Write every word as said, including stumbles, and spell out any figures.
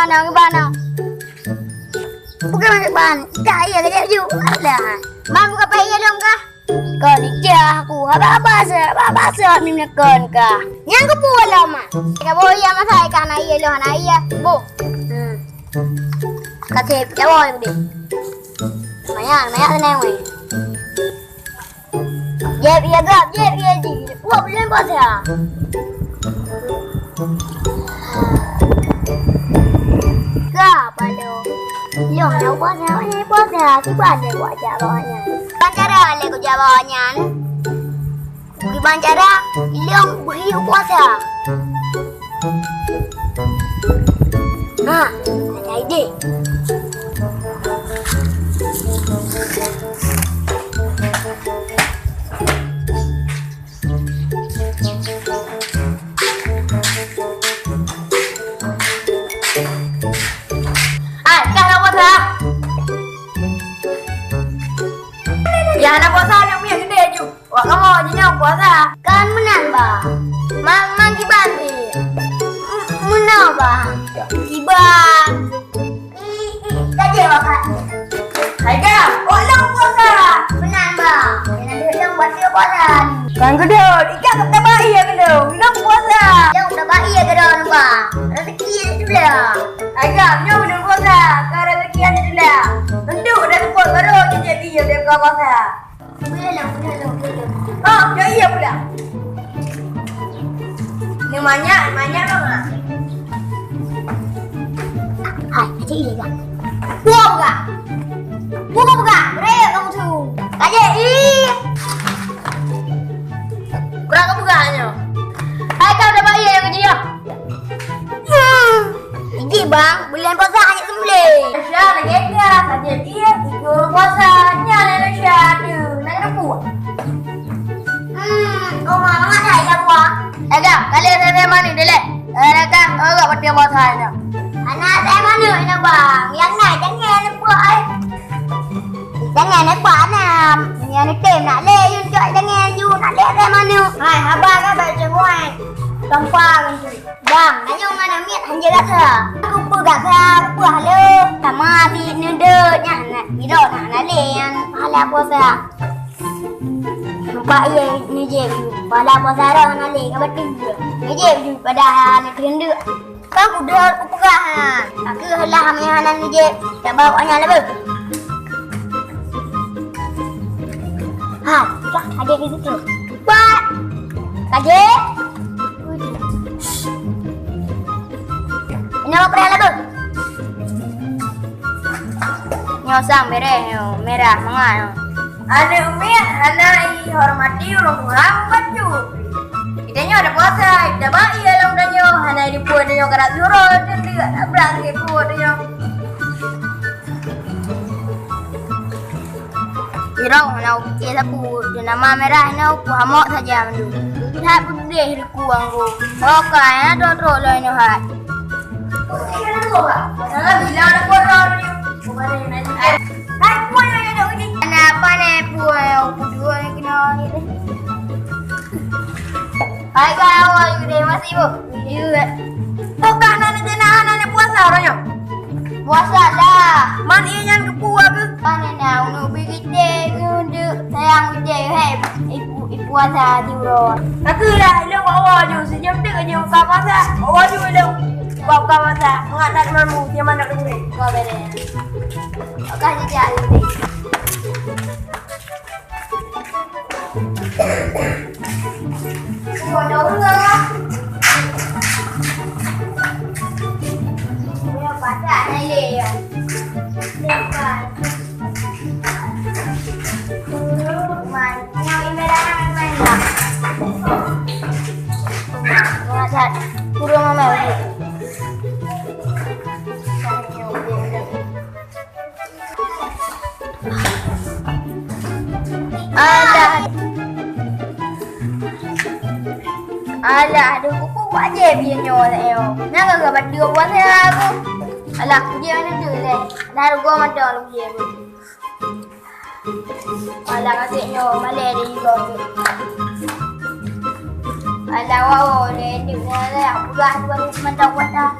Nang bana. Bukan maksud ban. Ka iya kejap ju. Alah. Ban buka pai iya dong kah? Kau ni jah aku. Haba-haba sa, haba-haba sa ni menekan kah. Nyang keupeu lama. Ka boh iya masa ka na iya loh na iya. Boh. Hmm. Ka sep jawab deh. Maya, maya tenang weh. Jép ie gab, jép ie jih. Wah, buleuen puasa. Ka palo. Lôn hana puasa, hana puasa. Kiban lé kujak bawah nyan. Kiban cara lé kujak bawah nyan. Kiban cara lôn bri puasa. Ha, ada ide. Hai, kah hana puasa? Ya, hana puasa, aneuk miet keudeh ju. Wak kamoe jinoe puasa. Kan meunan, Bang. Mang, mang kiban pih. M-, meunan, Bang. Kiban. Ih, ih, ka jeuet, Bang. Hai, Gam. Wak lôn puasa. Meunan, Bang. Nyang na deuh lôn puasa, puasa. Kan keudeh, ika ka taba ie keu lôn. Lôn puasa. Lôn taba ie keu lôn, Bang. Rezeki di tulang. Hai, Gam. Nyoe lôn puasa. Ka rezeki di tulang. Untuk dah seupôt baru jijak ie dia ka puasa. Boleh lah, boleh lah, boleh lah. Ah, ya iya pula. Ni banyak, banyak banget. Hai, aja iya kan. Buah buka. Buka buka. Raya kamu tu. Aja ih. Kurang kamu gak nyo. Hai kau dah bayar yang dia. Iji bang, bulan puasa hanya sembelih. Aisyah lagi gas, aja dia tiga puasa. Nyan Aisyah tu, nak kena buat. Hmm, kau mamak dah ya buah. Eh, Gam, kali saya mana ni, Delek? Eh, dah kan, oh, gak betul puasa ni. Anak saya mana ni, bang? Yang naik jangan lupa, eh. Jangan lupa, Nam. Yang ni tim nak leh, yun cok jangan, yun nak leh saya mana. Hai, haba kan baik cek muai. Gampang tu. Bang, nanyong aneuk miet hanjeuet gata. Kupeugah gata, kupeugah lé. Sama di neudeuek nyan, na, sidroe na, na lé nyan pahala puasa. Nampak iya neujép ju. Pahala puasa roh na lé ka bateue. Neujép ju padahai na keundeuk. Kan kudeuek kupeugah, ha. Ka keuh lah meuhana neujép. Tabak awak nyan leubeh. Ha, cak adik di situ. Pat. Kaji. Ini apa pernah lagu? Nyoe sang bereh nyoe, merah mangat nyoe. Aneuk miet hana ihormati ureueng tuha bacut. Kita nyoe ada puasa, kita bayi dalam tanyoe, hana dipuet tanyoe karat surot, dan tidak nabrak sakit perut tanyoe. Irong na ukée sapu, di nama merah na uku hamok saja mandu. Lihat putih di kuang ku. Okai na trok-trok loi nyoe hai. Hai puan yang ada di. Kenapa ni puan yang kedua ni kena ni? Hai kawan, gede masih bu. Iya. Bukan nanti jenah nanti puasa orang nyoe. Puasa lah. Man iya nyan keupeu keuh? Pane na unu bigite ngundeuk sayang ide he ipu ipuasa jurong. Aku lah ilong awak ju sejam tu aja buka puasa. Awak ju ilong buka puasa. Enggak tak mamu dia mana dulu. Kau bere. Oke jadi. Kurang amal. Alah. Alah, aduh, kuku wajib ye nyoe, eh, oh. Nang gak batu buat saya aku. Alah, aku je mana tu, leh. Dah rugo mata lu je aku. Alah, kasih nyoe, malah dia juga tu. Alah, wow, dia tu, dia, dia, aku dah dua ribu sembilan belas.